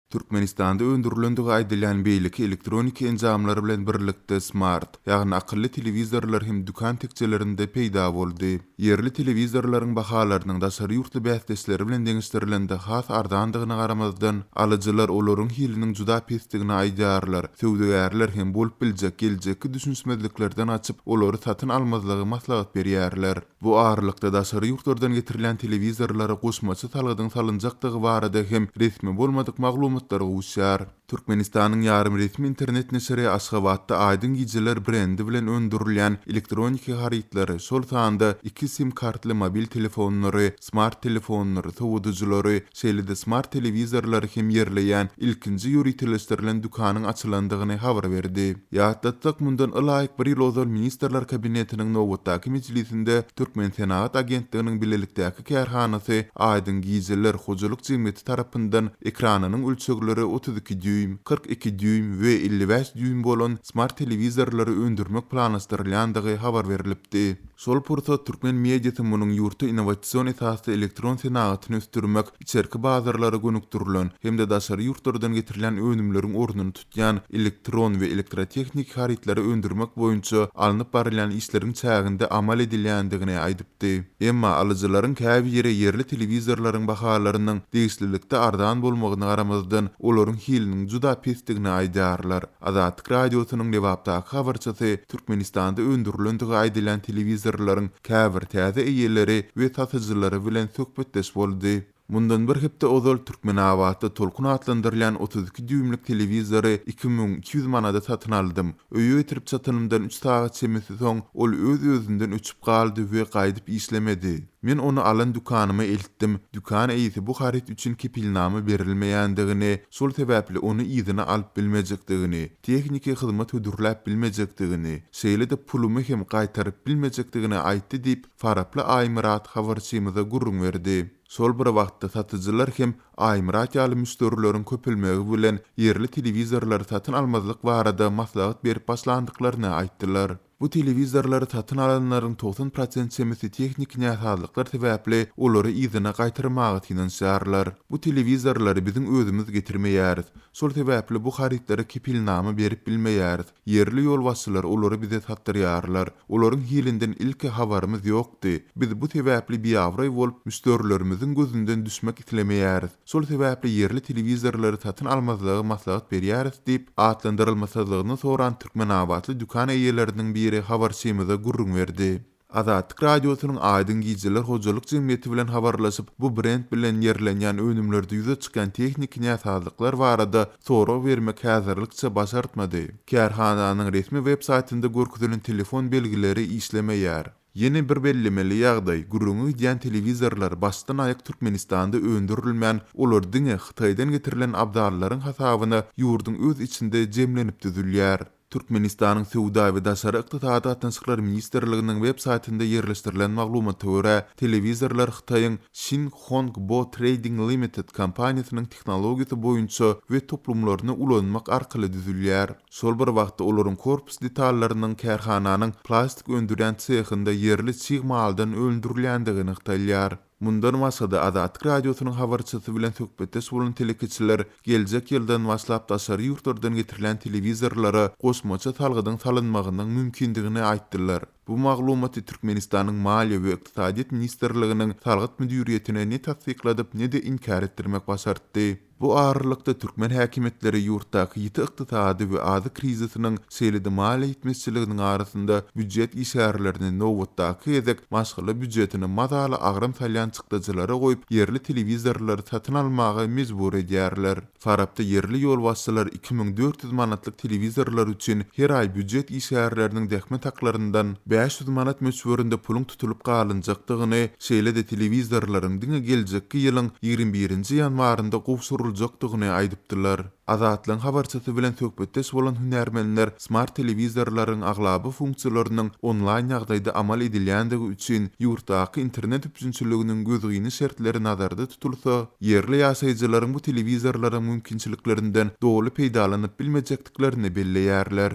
Türkmenistanda öndürilendigi aýdylýan beýleki elektroniki enjamlar bilen birlikde smart, ýagny akylly telewizorlar hem dükan tekjelerinde peýda boldy. Ýerli telewizorlaryň bahalarynyň daşary ýurtly bäsdeşleri bilen deňeşdirilende has arzandygyna garamazdan, alyjylar olaryň hiliniň juda pesdigini aýdýarlar, söwdagärler hem bolup biljek geljekki düşünişmezliklerden gaçyp, olary satyn almazlygy maslahat berýärler. Bu aralykda, daşary ýurtlardan getirilýän telewizorlara goşmaça salgydyň salynjakdygy barada hem resmi bolmadyk maglumatlar gowuşýar. Türkmenistanyň ýarym resmi internet neşiri Aşgabatda Aýdyň gijeler brendi bilen öndürilýän elektroniki harytlary, şol sanda iki sim kartly mobil telefonlary, smart telefonlary, sowadyjylary, şeýle-de smart telewizorlary hem ýerleýän ilkinji ýöriteleşdirilen dükanyň açylandygyny habar berdi. Ýatlatsak, mundan ylaýyk bir ýyl ozal Ministrler Kabinetiniň nobatdaky mejlisinde Türkmensenagat agentliginiň bilelikdäki kärhanasy Aýdyň gijeler hojalyk jemgyýeti tarapyndan ekranynyň ölçegleri 32 dýuým, 42 dýuým we 55 dýuým bolan smart telewizorlary öndürmek planlaşdyrylýandygy habar berlipdi. Şol pursat türkmen mediasy munuň ýurtda innowasion esasda elektron senagatyny ösdürmek, içerki bazarlara gönükdirilen hem-de daşary ýurtlardan getirilýän önümleriň ornuny tutýan elektron we elektrotehniki harytlary öndürmek boýunça alnyp barylýan işleriň çäginde amal edilýändigini aýdypdy. Emma alyjylaryň käbiri ýerli telewizorlaryň bahalarynyň degişlilikde arzan bolmagyna garamazdan, olaryň hiliniň juda pesdigini aýdýarlar. Azatlyk Radiosynyň Lebapdaky habarçysy Türkmenistanda öndürilendigi aýdylýan telewizorlaryň käbir täze eýeleri we satyjylary bilen söhbetdeş boldy. Mundan bir hepde ozal Türkmenabatda Tolkun atlandyrylýan 32 dýuýmlyk telewizory 2200 manada satyn aldym. Öýe getirip çatanymdan üç sagat çemesi soň ol öz-özünden öçüp galdy we gaýdyp işlemedi. Men ony alan dükanyma eltdim. Dükan eýesi bu haryt üçin kepilnama berilmeýändigini, şol sebäpli ony yzyna alyp bilmejekdigini, tehniki hyzmat hödürläp bilmejekdigini, şeýle-de pulumy hem gaýtaryp bilmejekdigini aýtdy diýip, Faraply Aýmyrat habarçymyza gürrüň berdi. Şol bir wagtda, satyjylar hem Aýmyrat ýaly müşderileriň köpelmegi bilen ýerli telewizorlary satyn almazlyk barada maslahat berip başlandyklaryny aýtdylar. Bu telewizorlary satyn alanlaryň 90 prosent çemesi tehniki näsazlyklar sebäpli olary yzyna gaýtarmaga synanyşýarlar. Bu telewizorlary biziň özümiz getirmeýäris. Şol sebäpli bu harytlara kepilnama berip bilmeýäris. Ýerli ýolbaşçylar olary bize satdyrýarlar. Olaryň hilinden ilki habarymyz ýokdy. Biz bu sebäpli biabraý bolup, müşderilerimiziň gözünden düşmek islemeýäris. Şol sebäpli ýerli telewizorlary satyn almazlygy maslahat berýäris diýip, atlandyrylmasyzlygyny soran türkmenabatly dükan eýeleriniň biri habarçymyza gürrüň berdi. Azatlyk Radiosynyň Aýdyň gijeler hojalyk jemgyýeti bilen habarlaşyp, bu brend bilen ýerlenýän önümlerde ýüze çykýan tehniki näsazlyklar barada sorag bermek häzirlikçe başartmady. Kärhananyň resmi web saýtynda görkezilen telefon belgileri işlemeýär. Ýene bir bellemeli ýagdaý, gürrüňi gidýän telewizorlar başdan-aýak Türkmenistanda öndürilmän, olar diňe Hytaýdan getirilen abzallaryň hasabyna ýurduň öz içinde jemlenip düzülýär. Türkmenistanyň Söwda we daşary ykdysady gatnaşyklar ministrliginiň web saýtynda ýerleşdirilen maglumata görä, telewizorlar Hytaýyň Xin Hong Bo Trading Limited kompaniýasynyň tehnologiýasy boýunça we toplumlaryny ulanmak arkaly düzülýär. Şol bir wagtda olaryň korpus detallarynyň kärhananyň plastik öndürýän sehinde ýerli çig maldan öndürilýändigi nygtalýar. Mundan başga-da, Azatlyk Radiosynyň habarçysy bilen söhbetdeş bolan telekeçiler geljek ýyldan başlap daşary ýurtlardan getirilýän telewizorlara goşmaça salgydyň salynmagynyň mümkindigini aýtdylar. Bu maglumaty Türkmenistanyň Maliýe we ykdysadyýet ministrliginiň Salgyt müdiriýetine ne tassykladyp, ne-de inkär etdirmek başartdy. Bu aralykda, türkmen häkimiýetleri ýurtdaky ýiti ykdysady we azyk krizisiniň, şeýle-de maliýe ýetmezçiliginiň arasynda býujet işgärlerini nobatdaky gezek maşgala býujetine mazaly agram salýan çykdajylara goýup, ýerli telewizorlary satyn almaga mejbur edýärler. Farapda ýerli ýolbaşçylar 2400 manatlyk telewizorlar üçin her aý býujet işgärleriniň zähmet haklaryndan 500 manat möçberinde puluň tutulyp galynjakdygyny, şeýle-de telewizorlaryň diňe geljekki ýylyň 21-nji ýanwarynda gowşuryljakdygyny aýdypdylar. Azatlygyň habarçysy bilen söhbetdeş bolan hünärmenler smart telewizorlaryň aglaba funksiýalarynyň onlaýn ýagdaýda amal edilýändigi üçin ýurtdaky internet üpjünçiliginiň gözgyny şertleri nazarda tutulsa, ýerli ýaşaýjylaryň bu telewizorlaryň mümkinçiliklerinden doly peýdalanyp bilmejekdiklerini belleýärler.